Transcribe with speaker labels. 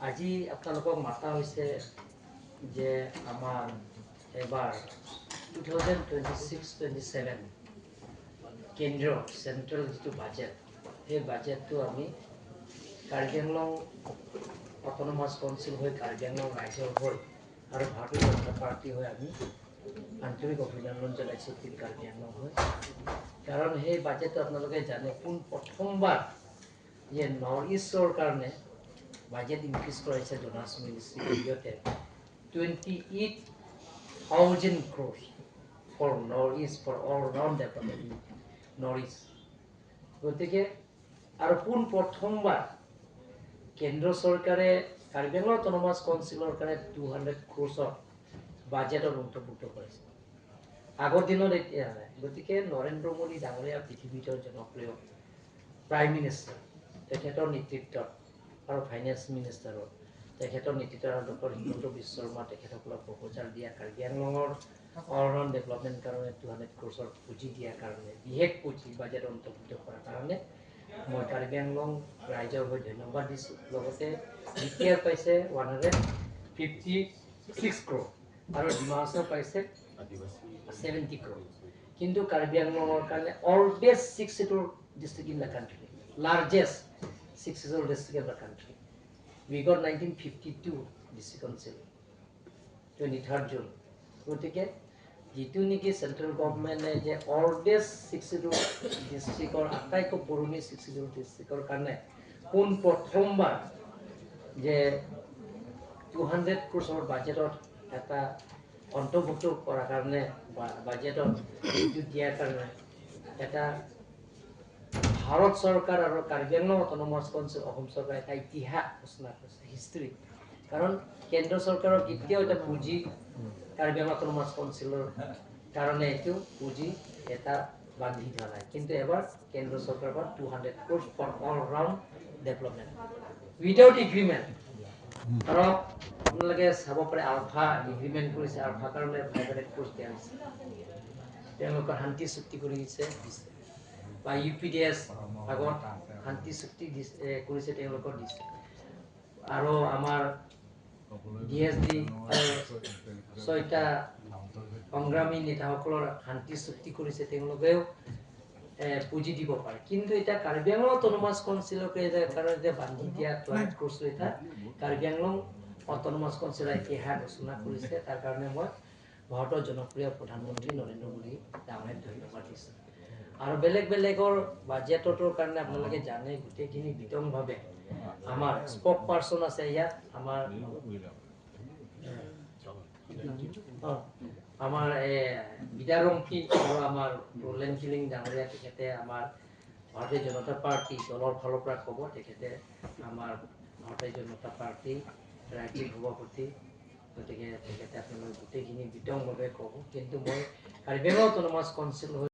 Speaker 1: আজি আপোনালোকক মাতা হৈছে যে আমাৰ এবাৰ 2026-27 কেন্দ্ৰীয় চেণ্ট্ৰেল যিটো বাজেট, সেই বাজেটটো আমি কাৰ্বি আংলং অট'নমাছ কাউন্সিল হৈ, কাৰ্বি আংলং ৰাইজৰ হৈ আৰু ভাৰতীয় জনতা পাৰ্টি হৈ আমি আন্তৰিক অভিনন্দন জনাইছোঁ টীম কাৰ্বি আংলং হৈ। কাৰণ সেই বাজেটটো আপোনালোকে জানে, পোন প্ৰথমবাৰ যে নৰ্থ ইষ্টৰ কাৰণে বাজেট ইনক্ৰিজ কৰাইছে জোনাছ মিনিষ্ট্ৰীৰ জৰিয়তে, 28,000 crores for North East, for all round development North East. গতিকে আৰু পোন প্ৰথমবাৰ কেন্দ্ৰ চৰকাৰে কাৰ্বি আংলং অট'নমাছ কাউন্সিলৰ কাৰণে 200 ক্ৰ'ৰ্ছৰ বাজেটত অন্তৰ্ভুক্ত কৰিছে। আগৰ দিনত এতিয়া নাই। গতিকে নৰেন্দ্ৰ মোদী ডাঙৰীয়া পৃথিৱীৰ জনপ্ৰিয় প্ৰাইম মিনিষ্টাৰ, তেখেতৰ নেতৃত্বত আৰু ফাইনেন্স মিনিষ্টাৰৰ তেখেতৰ নেতৃত্বত আৰু ডক্টৰ হিমন্ত বিশ্ব শৰ্মা, তেখেতসকলক প্ৰপ'জাল দিয়া, কাৰ্বি আংলঙৰ অল ৰাউণ্ড ডেভেলপমেণ্ট কাৰণে 200 ক্ৰ'ৰ্ছৰ পুঁজি দিয়াৰ কাৰণে, বিশেষ পুঁজি বাজেট অন্তৰ্ভুক্ত কৰাৰ কাৰণে মই কাৰ্বি আংলং ৰাইজৰ হৈ ধন্যবাদ দিছোঁ। লগতে বি টি আৰ পাইছে 156 ক্ৰ'ৰ আৰু ডিমা হাছাও পাইছে 70 ক্ৰ'ৰ। কিন্তু কাৰ্বি আংলঙৰ কাৰণে oldest Sixth Schedule district in the country, largest Sixth Schedule district in the country. We got 1952 district council, 23rd June. গতিকে যিটো নেকি চেণ্ট্ৰেল গভমেণ্টে যে অল্ডেষ্ট ছিক্স চিডিউল ডিষ্ট্ৰিক্টৰ, আটাইতকৈ পুৰণি ছিক্স চিডিউল ডিষ্ট্ৰিক্টৰ কাৰণে পোন প্ৰথমবাৰ যে 200 ক্ৰ'ৰ্ছৰ বাজেটত এটা অন্তৰ্ভুক্ত কৰাৰ কাৰণে বা বাজেটত যিটো দিয়াৰ কাৰণে এটা ভাৰত চৰকাৰ আৰু কাৰ্বি আংলং অট'নমাছ কাউন্সিল, অসম চৰকাৰে এটা ইতিহাস ৰচনা কৰিছে, হিষ্ট্ৰী। কাৰণ কেন্দ্ৰ চৰকাৰৰ কেতিয়াও এটা পুঁজি কাৰ্বি আংলং অট'নমাছ কাউন্সিলৰ কাৰণে এইটো পুঁজি এটা বান্ধি থোৱা নাই। কিন্তু এবাৰ কেন্দ্ৰ চৰকাৰৰ পৰা 200 crores for all round development without agreement. ধৰক আপোনালোকে চাব পাৰে, আলফা এগ্ৰিমেণ্ট কৰিছে, আলফাৰ কাৰণে 500 ক্ৰ'ৰ্ছ দিয়া হৈছে, তেওঁলোকৰ শান্তি চুক্তি কৰি দিছে দিছে বা ইউ পি ডি এছ আগত শান্তি চুক্তি দিছে, কৰিছে, তেওঁলোকৰ দিছে আৰু আমাৰ ডি এছ ডি ছয়টা সংগ্ৰামী নেতাসকলৰ শান্তি চুক্তি কৰিছে, তেওঁলোকেও পুঁজি দিব পাৰে। কিন্তু এতিয়া কাৰ্বি আংলং অট'নমাছ কাউন্সিলকে কাৰণে যে বান্ধি দিয়া 200 ক্ৰ'ৰ্ছ, এটা কাৰ্বি আংলং অট'নমাছ কাউন্সিলৰ ইতিহাস ৰচনা কৰিছে। তাৰ কাৰণে মই ভাৰতৰ জনপ্ৰিয় প্ৰধানমন্ত্ৰী নৰেন্দ্ৰ মোদী ডাঙৰীয়াক ধন্যবাদ দিছোঁ। আৰু বেলেগ বেলেগৰ বাজেটৰ কাৰণে আপোনালোকে জানে গোটেইখিনি বিতংভাৱে আমাৰ স্পক পাৰ্চন আছে ইয়াত, আমাৰ বিদাৰংকি আৰু আমাৰ ৰোলেন কিলিং ডাঙৰীয়া, তেখেতে আমাৰ ভাৰতীয় জনতা পাৰ্টী দলৰ ফালৰ পৰা ক'ব। তেখেতে আমাৰ ভাৰতীয় জনতা পাৰ্টী ৰাজ্যিক সভাপতি, গতিকে তেখেতে আপোনালোক গোটেইখিনি বিতংভাৱে ক'ব। কিন্তু মই কাৰ্বি আংলং অট'নমাছ কাউন্সিল হৈ